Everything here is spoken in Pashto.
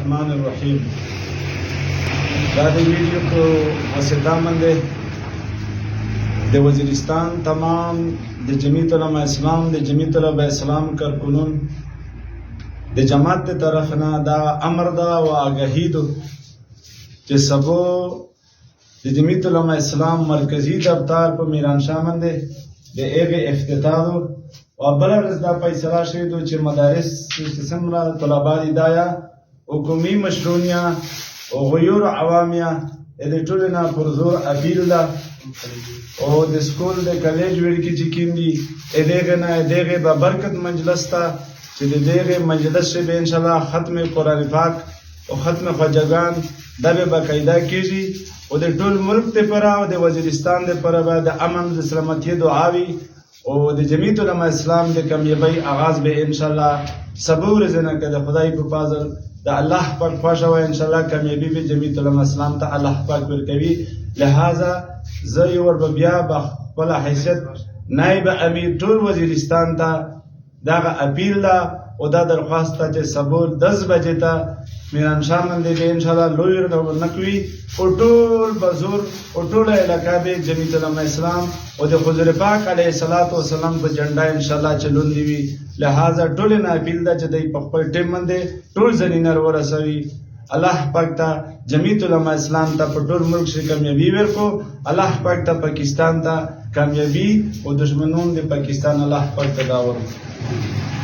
الرحمن الرحیم. دا د ویډیو په واسطه باندې د وزیرستان تمام د جمعیت علماء اسلام، د جمعیت علماء اسلام کارکنون، د جماعت د طرف نه دا امر ده او آګاهي ده چې سبو د جمعیت علماء اسلام مرکزی دفتر په میران شاه باندې د هغې افتتاح ده او بله ورځ دا فیصله شوې ده چې مدارس چې څومره طلبا دي، دا یا حکومي مشرونیا او غیور عوامیا، د ټولو نه پرزور اپیل ده او د سکول، د کالج وړکي چې کوم دي، دغه نه دغه به برکت مجلس ته چې د دغه مجلس به ان شاء الله ختم قرآن پاک او ختم خواجګان دا به باقاعده کیږي او د ټول ملک ته پر او د وزیرستان د پر به د امن، د سلامتی دعاوی او د جمعیت علماء اسلام د کامیابی آغاز به ان شاء الله سبا ورځ نه که د خدای په فضل، د الله پاک خوښه وه، ان شاء الله کامیابی به جمعیت علماء اسلام ته الله پاک ورکوي. لہذا زه یو ور بیا به خپل حیثیت نائب امیر ټول وزیرستان ته دغه اپیل ده او دا درخواست ده چې سبا 10 بجې ته میران شاه باندې به ان شاء الله لوی نکوي او ټول بزور او ټول علاقه به جمعیت علماء اسلام او د حضور پاک علیه الصلاۃ والسلام په جنډا ان شاء الله چلوندي وي. لہذا ټول نه اپیل ده چې دوی په خپل ټیم باندې ټول ځنینر ورسوي. الله پاک ته جمعیت علماء اسلام ته په ټول ملک کې کامیابی ورکو. الله پاک ته پاکستان ته کامیابی او دشمنون د پاکستان الله پاک ته دا ورکو.